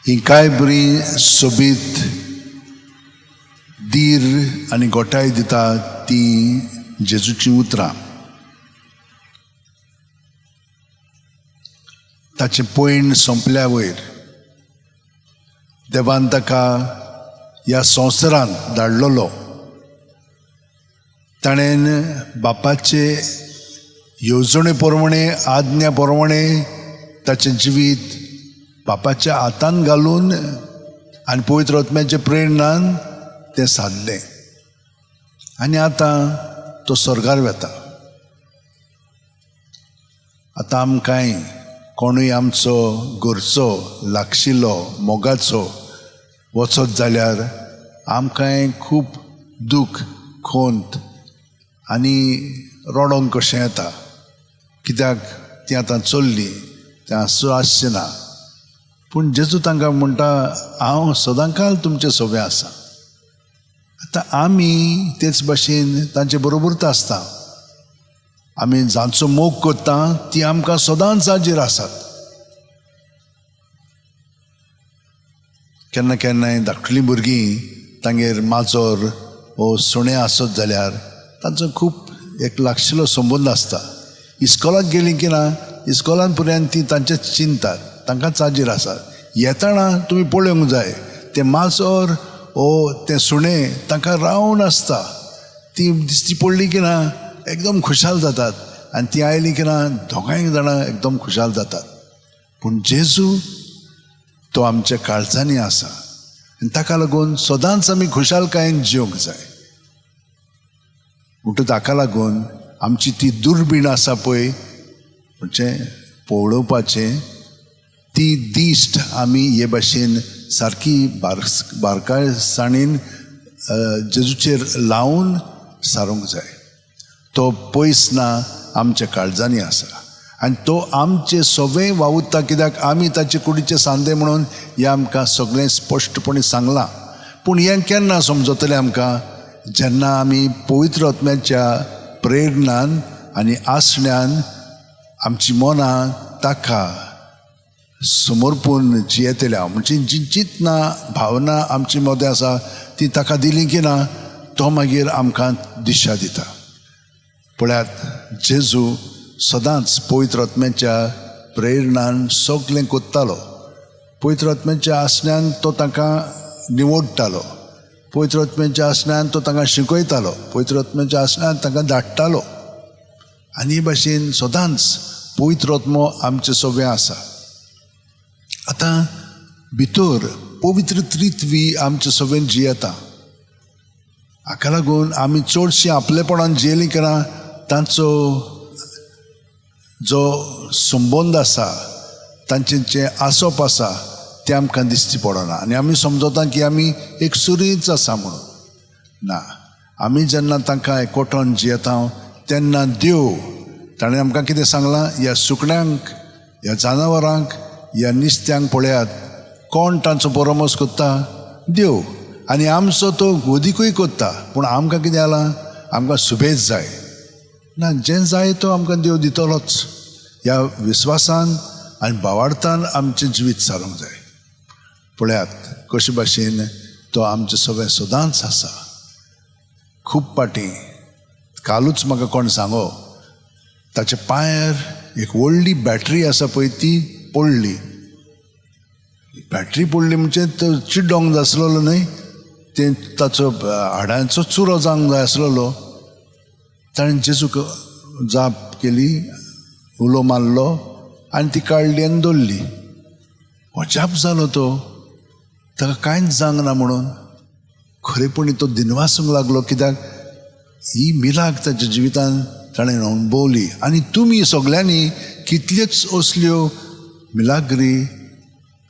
ही कांय बरी सोबीत धीर आनी गोठाय दिता ती जेजूचीं उतरां. ताचें पयण सोंपल्या वयर देवान ताका ह्या संवसारांत धाडलेलो. ताणें बापाचे येवजणे प्रमाणे, आज्ञा प्रमाणे ताचें जिवीत बापाच्या हातान घालून आनी पवित्र आत्म्याच्या प्रेरणान तें सादलें आनी आतां तो स्वर्गार वता. आतां आमकांय कोणूय आमचो घरचो लागशिल्लो मोगाचो वचत जाल्यार आमकांय खूब दूख, खंत आनी रडोंक कशें येता, कित्याक ती आतां चल्ली, तें आसचें ना. पूण जेजू तांकां म्हणटा, हांव सदांकाल तुमचें सोबें आसा. आतां आमी तेच भाशेन तांचे बरोबरच आसता. आमी जांचो मोग करता ती आमकां सदांच हाजीर आसात. केन्ना केन्नाय धाकटुलीं भुरगीं तांगेर माजर वो सुणें आसत जाल्यार तांचो खूब एक लागशिल्लो संबंद आसता. इस्कोलाक गेलीं की ना, इस्कोलान पर्यंत ती तांचेच चिंतात, तांकांच हाजीर आसात. येतना तुमी पळोवंक जाय, तें माजर वो तें सुणें तांकां रावन आसता. ती दिसती पडली की ना एकदम खुशाल जातात आनी ती आयली की ना दोगांय जाणां एकदम खुशाल जातात. पूण जेजू तो आमच्या काळजांनी आसा आनी ताका लागून सदांच आमी खुशालकायेन जिवंक जाय. म्हणटकच ताका लागून आमची ती दुर्बीण आसा पळय, म्हणजे पळोवपाचें, ती दिश्ट आमी हे भाशेन सारकी बारकायसाणेन जेजूचेर लावन सारूंक जाय. तो पयस ना, आमच्या काळजांनी आसा आनी तो आमचे सगळें वावुरता, कित्याक आमी ताचे कुडीचे सांदे म्हणून हें आमकां सगळें स्पश्टपणी सांगलां. पूण हें केन्ना समजतलें आमकां? जेन्ना आमी पवित्र आत्म्याच्या प्रेरणान आनी आसण्यान आमची मनां ताका समर्पून जियेतल्या, म्हणजे जी चिंतना भावना आमची मदें आसा ती ताका दिली की ना, तो मागीर आमकां दिशा दिता. पळयात, जेजू सदांच पवित्र आत्म्याच्या प्रेरणान सगळें कोत्तालो. पवित्र आत्म्याच्या आसण्यान तो तांकां निवडटालो, पवित्र आत्म्याच्या आसण्यान तो तांकां शिकयतालो, पवित्र आत्म्याच्या आसण्यान तांकां धाडटालो. आनी हे भाशेन सदांच पवित्र आत्मो आमचे सगळें आसा. आतां भितर पवित्र त्रित्वी आमचे सगळें जियेता. हाका लागून आमी चडशीं आपलेपणान जियेलीं की तांचो जो संबंद आसा, तांचें जें आसप आसा तें आमकां दिश्टी पडना आनी आमी समजता की आमी एक सुरीच आसा म्हणून. ना, आमी जेन्ना तांकां एकवटून जियेता तेन्ना देव ताणें आमकां कितें सांगलां, ह्या सुकण्यांक, ह्या जनावरांक, ह्या नुस्त्यांक पळयात, कोण तांचो परामर्श करता? देव. आनी आमचो तो गोदिकूय करता. पूण आमकां कितें जालां, आमकां सुबेज जाय ना, जें जाय तो आमकां देव दितलोच. ह्या विस्वासान आनी भावार्थान आमचें जिवीत सारूंक जाय. पळयात कशे भाशेन तो आमचें सगळें सदांच आसा. खूब पाटी कालूच म्हाका कोण सांगो, ताच्या पांयार एक व्हडली बॅटरी आसा पळय, ती पडली. बॅटरी पडली म्हणजे तो चिड्डोंक जाय आसलेलो न्हय, तें ताचो हाडांचो चुरो जावंक जाय आसलेलो. ताणें जेजूक जाप केली, उलो मारलो आनी ती काडली आनी दवरली. अजाप जालो तो, ताका कांयच जावंक ना म्हणून. खरेपणी तो दिनवासूंक लागलो, कित्याक ही मिलाक ताच्या जिवितान ताणें अणभवली. आनी तुमी सगल्यांनी कितल्योच असल्यो मिलाग्री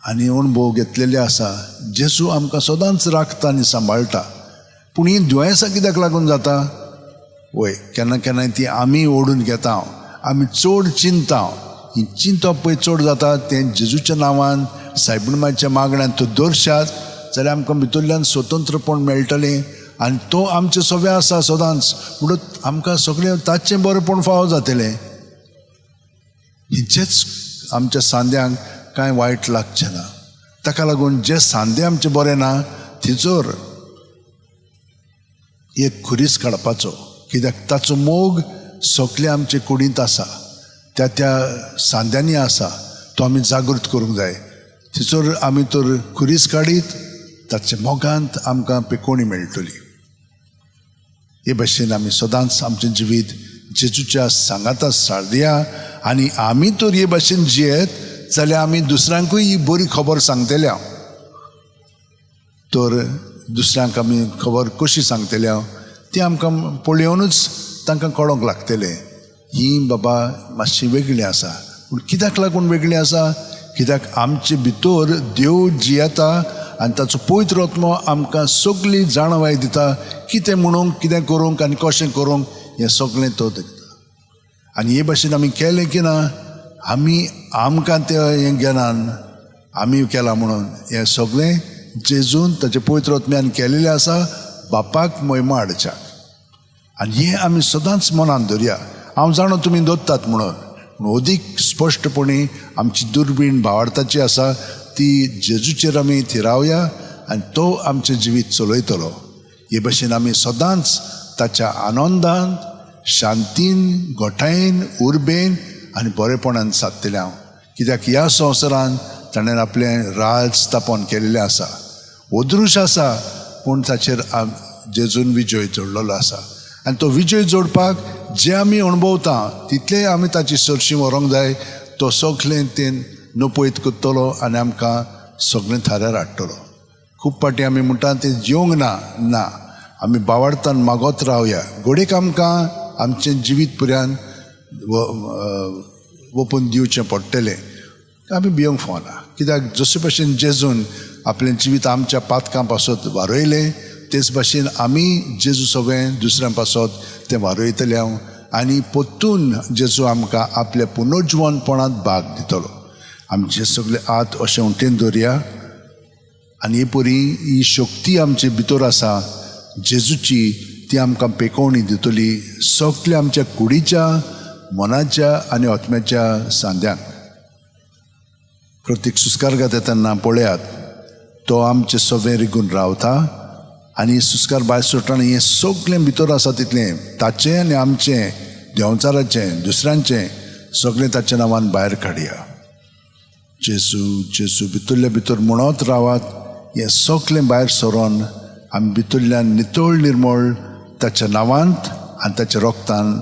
आनी अणभव घेतलेले आसा. जेजू आमकां सदांच राखता आनी सांबाळटा. पूण हीं दुयेंसां कित्याक लागून जाता? वय, केन्ना केन्नाय ती आमी ओडून घेता, आमी चड चिंता. ही चिंतप पळय चड जाता तें जेजूच्या नांवान सायबीण मायच्या मागण्यान तो दर्शात जाल्यार आमकां भितरल्यान स्वतंत्रपण मेळटलें आनी तो आमचें सगळें आसा सदांच. म्हणून आमकां सगळें ताचें बरेंपण फावो जातलें. हिचेच आमच्या सांद्यांक कांय वायट लागचें ना. ताका लागून जे सांदे आमचे बरे ना थंयसर एक खुरीस काडपाचो, कित्याक ताचो मोग सगळे आमचे कुडींत आसा, त्या त्या सांद्यांनी आसा, तो आमी जागृत करूंक जाय. थंयसर आमी तर खुरीस काडीत ताचे मोगांत आमकां पेकोणी मेळटली. हे भशेन आमी सदांच आमचें जिवीत जेजूच्या सांगाता सारया आनी आमी तर हे भशेन जियेत जाल्यार आमी दुसऱ्यांकूय ही बरी खबर सांगतले. तर दुसऱ्यांक आमी खबर कशी सांगतले ती आमकां पळोवनूच तांकां कळोंक लागतलें, ही बाबा मातशी वेगळी आसा. पूण कित्याक लागून वेगळी आसा? कित्याक आमचे भितर देव जियेता आनी ताचो पवित्र आत्मो आमकां सगळी जाणवाय दिता, कितें म्हणूंक, कितें करूंक आनी कशें करूंक, हें सगळें तो दिता. आनी हे भाशेन आमी केलें की ना, आमी आमकां तें हें घेनान आमी केलां म्हणून, हें सगळें जेजून ताचे पवित्र आत्म्यान केलेलें आसा बापाक महिमा हाडच्याक. आनी हें आमी सदांच मनान धरया. हांव जाणो तुमी दवरतात म्हणून, पूण अदीक स्पश्टपणी आमची दुर्बीण भावार्थाची आसा ती जेजूचेर आमी थिरावया आनी तो आमचें जिवीत चलयतलो. हे भशेन आमी सदांच ताच्या आनंदान, शांतीन, गोठायेन, उर्बेन आनी बरेपणान सादतलें हांव, कित्याक ह्या संवसारान ताणें आपलें राज स्थापन केल्लें आसा. अदृश आसा पूण ताचेर जेजून विजय जोडलेलो आसा आनी तो विजय जोडपाक जे आमी अणभवता तितलें आमी ताची सरशी व्हरूंक जाय. तो सगळें तें नपयत करतलो आनी आमकां सगळें थाऱ्यार हाडटलो. खूब फावटी आमी म्हणटा तें जेवंक ना, ना, आमी बावाडतान मागत रावया. घडयेक आमकां आमचें जिवीत पर्यंत वपून दिवचें पडटलें, आमी भिवंक फावना, कित्याक जशे भशेन जेजून आपलें जिवीत आमच्या पातकां पासत वारयलें तेच भाशेन आमी जेजू सगळें दुसऱ्यां पासत तें वारयतले हांव आनी परतून जेजू आमकां आपल्या पुनर्जिवनपणांत भाग दितलो. आमचे सगळे हात अशें उटेन दवरया आनी ही परी ही शक्ती आमचे भितर आसा जेजूची, ती आमकां पेकोवणी दितली सगल्या आमच्या कुडीच्या, मनाच्या आनी आत्म्याच्या सांद्यांक. प्रत्येक सुस्कार घेता तेन्ना पळयात तो आमचे सगळें रिगून रावता आनी सुस्कार भायर सोडटना हें सगळें भितर आसा तितलें ताचें आनी आमचें, देंवचाराचें, दुसऱ्यांचें सगळें ताच्या नांवान भायर काडया. जेजू जेजू भितरल्या भितर म्हणत रावात. हें सगळें भायर सरोन आमी भितरल्यान नितळ निर्मळ ताच्या नांवांत आनी ताच्या रोगतान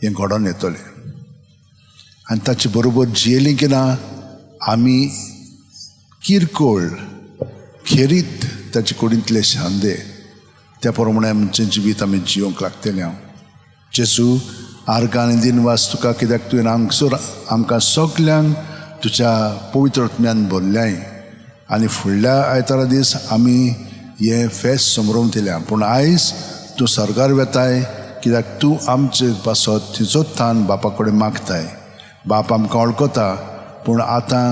हें घडोवन येतलें. आनी ताचे बरोबर जियेलीं की ना आमी किरकोळ खेरीत ताचे कुडींतले शांदे, त्या प्रमाणे आमचें जिवीत आमी जिवंक लागतलें. हांव जेजू आर्गां आनी दिनवास तुका, कित्याक तुवें हांगसर आमकां सगल्यांक तुज्या पवित्र आत्म्यान भरल्याय आनी फुडल्या आयतारा दीस आमी हें फेस्त समरोवतले. पूण आयज तूं सर्गार वेताय, कित्याक तूं आमचे पासत थंयचोच थान बापा कडेन मागताय. बाप आमकां वळखता, पूण आतां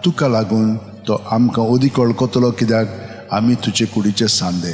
तुका लागून तो आमकां अदीक वळखतलो, कित्याक आमी तुजे कुडीचे सांदे.